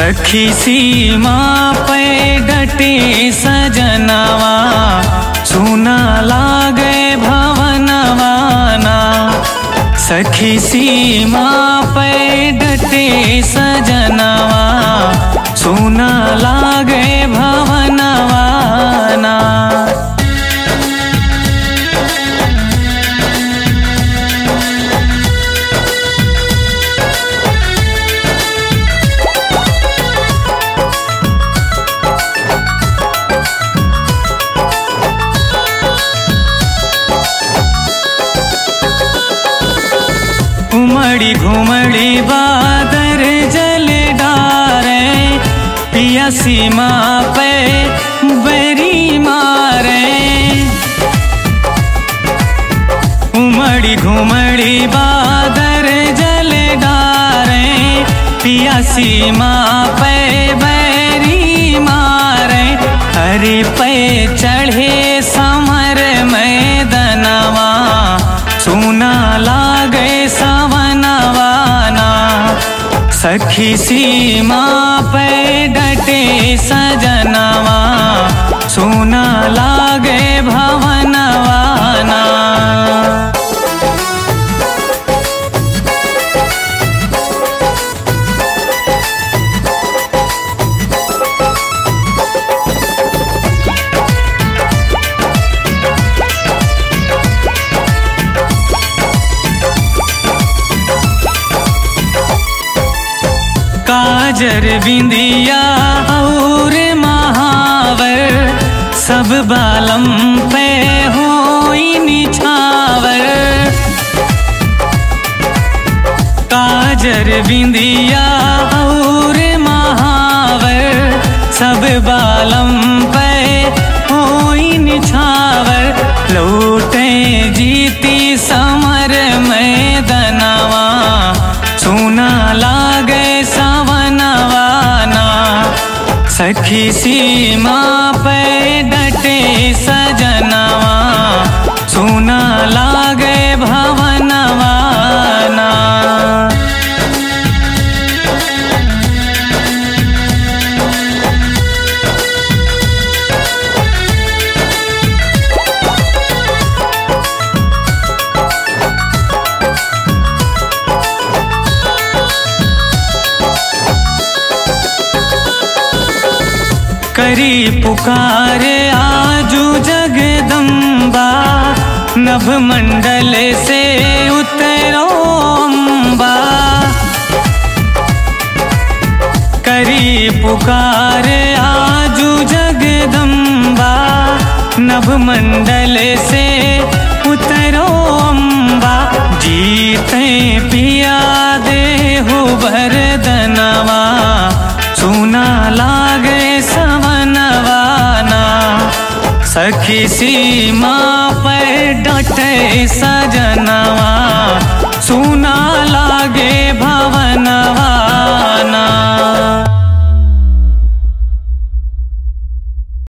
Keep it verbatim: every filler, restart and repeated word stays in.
सखी सीमा पे डटे सजनवा, सूना लागे भवनवा ना। सखी सीमा पे डटे सजनवा, सूना लागे भवनवा ना। उमड़ी घुमड़ी बादर जल डारे, पिया सीमा पे बैरी मारे। उमड़ी घुमड़ी बादर जल डारे, पिया सीमा पे बैरी मारे। हरि पे चढ़े समर मैदनवा, सूना लागे सवनवा ना। सखी सीमा पे डटे सजनवा, सूना लागे भवनवा ना। काजर बिंदिया और महावर, सब बालम पे होई निछावर। काजर बिंदिया और महावर, सब बालम पे होई निछावर। लौटे जीती समर मैदनवा, सूना लागे सवनवा ना। सखी सीमा पे डटे सजनवा, सूना लागे भवनवा ना। करी पुकार आजू जगदम्बा, नभ मंडल से उतरो अम्बा। करी पुकार आजू जगदम्बा, नभ मंडल से उतरो अम्बा। जीते पिया देहु बरदनवा, सूना लागे सवनवा ना। सखी सीमा पे डटे सजनवा, सूना लागे भवनवा